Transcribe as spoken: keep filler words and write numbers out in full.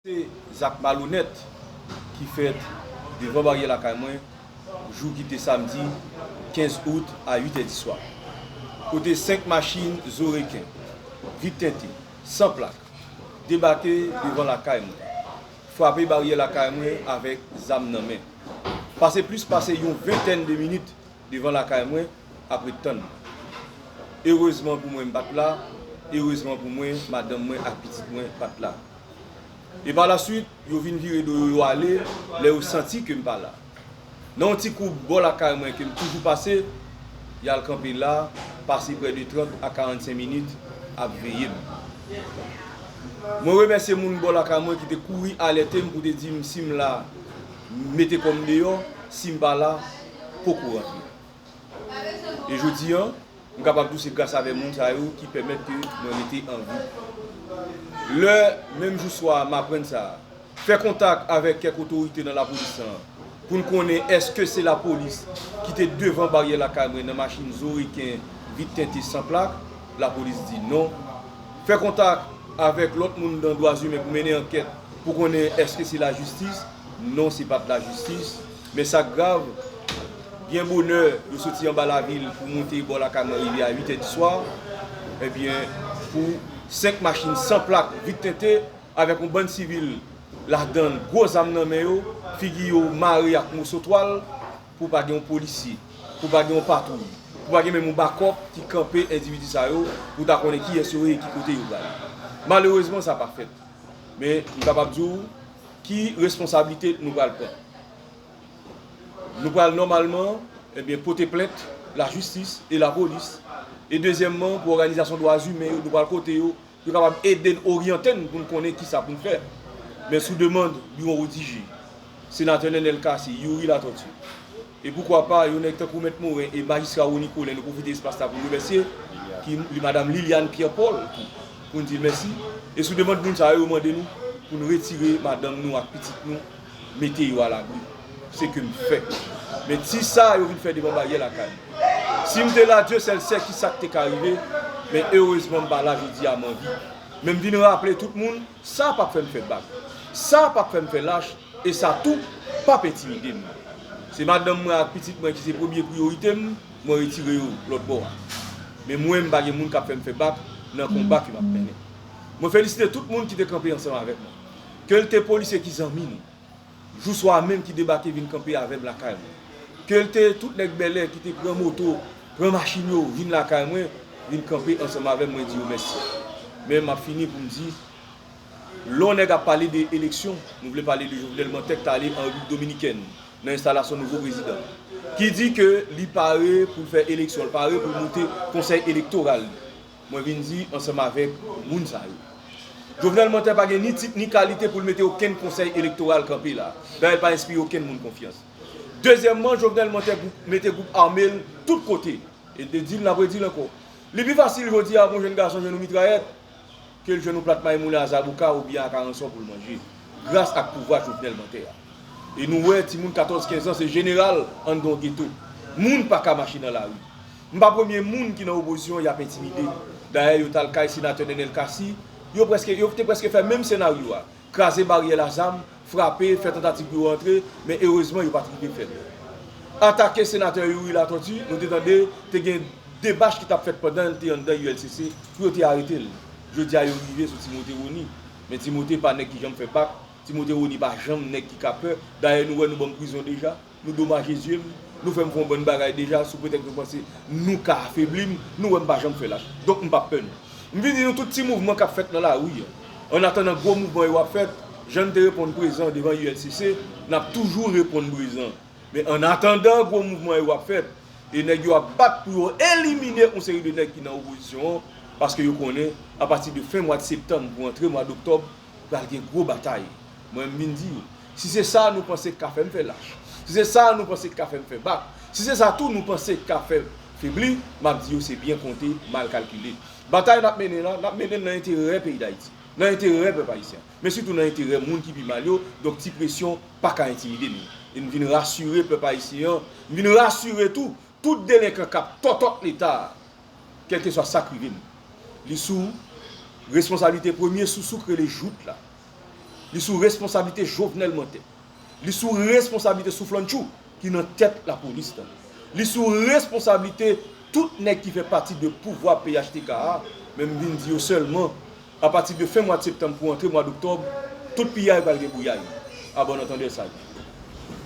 Se zak malonèt ki fèt devan baryè lakay mwen, jou ki te samdi kenz out a uit è di swa, kote senk machin zo reken, vit tente, san plak, debake devan lakay mwen, frape baryè lakay mwen avèk zam nan men. Pase plis pase yon ventèn de minit devan lakay mwen ap ret tann mwen. Erezman pou mwen, m pa t la. Erezman pou mwen, madanm mwen ak pitit mwen pa t la. E pa laswit, yo vin vire do yo, yo ale lè yo santi ke m pa la. Nan yon ti koub bò lakay mwen ke m toujou pase, y al kanpe la, pase prè de trant a karannsenk minit ap veye m. Mwen remèsye moun bò lakay mwen ki te kouri alète m pou te di m si m la, mete kò m deyò, si m pa la, poko rantre. E jodi a, m kapab di w se gras avè moun sa yo ki pèmèt ke mwen rete an vi. Lè, menm jou swa a, m aprann sa, fè kontak avèk kèk otorite nan lapolis lan pou n konnen èske se lapolis ki te devan baryè lakay mwen nan machin zo reken vit tente san plak, lapolis di non. Fè kontak avèk lòt moun nan dwa imen pou mennen ankèt pou konnen èske se lajistis. Non, se pa t lajistis. Men sa k grav, byen bonè, yo soti anba lavil pou monte bò lakay mwen rive a uit è di swa. Ebyen, pou senk machin san plak vit tente, avèk yon bann sivil ladan l, gwo zam nan men yo, figi yo mare ak moso twal, pou pa gen yon polisye, pou pa gen yon patwouy, pou pa gen menm yon bakòp ki kanpe endividi sa yo, pou ta konnen kiyès yo ye e ki kote yo prale. Malerezman, sa pa fèt. Men, m kapab di w ki responsablite nou pral pran. Nou pral nòmalman, ebyen, pote plent, lajistis e lapolis. E dezyèmman, pou òganizasyon dwa imen yo, nou pral kote yo, yo kapab ede n, oryante n pou n konnen kisa pou n fè. Men sou demann Biwo Rodijé, Senatè Nenel Cassy, Youri Latortue, e poukwa pa yon nèg tankou Mèt Morin e Majistra Rony Colin, nou pwofite espas la pou n remèsye, ki li, Madanm Liliane Pierre Paul tou, pou n di l mèsi. E sou demann moun sa yo, yo mande nou pou n retire madanm nou ak pitit nou, mete yo alabri. Se ke m fè. Men ti sa yo vin fè devan baryè lakay m. Si m te la, Dye sèl sè, kisa k te ka rive? Men erezman m pa la jodi a, m an vi. Men m vin raple tout moun, sa p ap fè m fè bak. Sa p ap fè m fè lach, e sa tou p ap entimide m. Se madanm mwen ak pitit mwen ki se premye priyorite m, mwen retire yo lòt bò a. Men mwen, m pa gen moun k ap fè m fè bak nan konba ke m ap mennen. Mwen felisite tout moun ki te kanpe ansanm avèk mwen. Ke l te polisye ki zanmi nou, jou swa a menm ki debake vin kanpe avè m lakay mwen. Ke l te tout nèg bèlè ki te pran moto, pran machin yo, vin lakay mwen, vin kanpe ansanm avè m, mwen di yo mèsi. Men m ap fini pou m di, lè yon nèg ap pale de eleksyon, nou vle pale de Jovenel Moïse k t ale an Repiblik Dominikèn, nan enstalasyon nouvo prezidan, ki di ke li pare pou l fè eleksyon, l pare pou l moute konsèy elektoral li. Mwen vin di ansanm avèk moun sa yo, Jovenel Moïse pa gen ni tit ni kalite pou l mete okenn konsèy elektoral kanpe la. Dayè, l pa enspire okenn moun konfyans. Dezyèmman, Jovenel Moïse gwoup, mete gwoup ame l tout kote. E l te di l, n ap redi l ankò. Li pi fasil jodi a pou yon jèn gason jwenn yon mitrayèt ke l jwenn yon plat mayi moulen a zaboka oubyen a karansò pou l manje, gras ak pouvwa Jovenel Moïse a. E nou wè timoun katòz kenz an se jeneral anndan yon geto. Moun pa ka mache nan lari. M pa premye moun ki nan opozisyon y ap entimide. Dayè, yo t al kay senatè Nenel Cassy, yo prèske, yo te prèske fè menm senaryo a. Kraze baryè la zam, frape, fè tantativ pou yo rantre, men erezman yo pa t rive fè l. Atake senatè Youri Latortue, nou te tande, te gen debach ki t ap fèt pandan l te anndan U L C C pou yo te arete l. Jodi a yo rive sou Timote Rony. Men Timote pa nèg ki janm fè bak, Timote Rony pa janm nèg ki ka pè. Dayè nou wè nou ban m prizon deja. Nou domaje zye m, nou fè m fè yon bann bagay deja sou pretèks nou panse nou ka afebli m, nou wè m pa janm fè lach. Donk m p ap pè nou. M vin di nou tout ti mouvman k ap fèt nan lari an. Annatandan gwo mouvman yo ap fèt, jan n te reponn prezan devan U L C C, n ap toujou reponn prezan. Men annatandan gwo mouvman yo ap fèt, e nèg yo ap bat pou yo elimine yon seri de nèg ki nan opozisyon an, paske yo konnen, apati de fen mwa septanm pou antre mwa doktòb, pral gen gwo batay. Mwen, m vin di yo, si se sa nou panse k ka fè m fè lach, si se sa nou panse k ka fè m fè bak, si se sa tou nou panse k ka fè m febli, m ap di yo se byen konte, mal kalkile. Batay n ap mennen la, n ap mennen l nan enterè peyi Dayiti, nan enterè pèp ayisyen, men sitou nan enterè moun ki pi mal yo. Donk, ti presyon pa ka entimide nou. E m vin rasire pèp ayisyen an, m vin rasire tou tout delenkan k ap tòtòt Leta a, kèlkeswa sa k rive nou. Li sou responsablite premye sousou k rele jout la. Li sou responsablite Jovenel Mantè. Li sou responsablite Souflantchou ki nan tèt lapolis la. Li sou responsablite tout nèg ki fè pati de pouvwa P H T K a, men m vin di yo sèlman, apati de fen mwa septanm pou antre mwa doktòb, tout piyay pral gen bouyay. A bon antandè, sa di.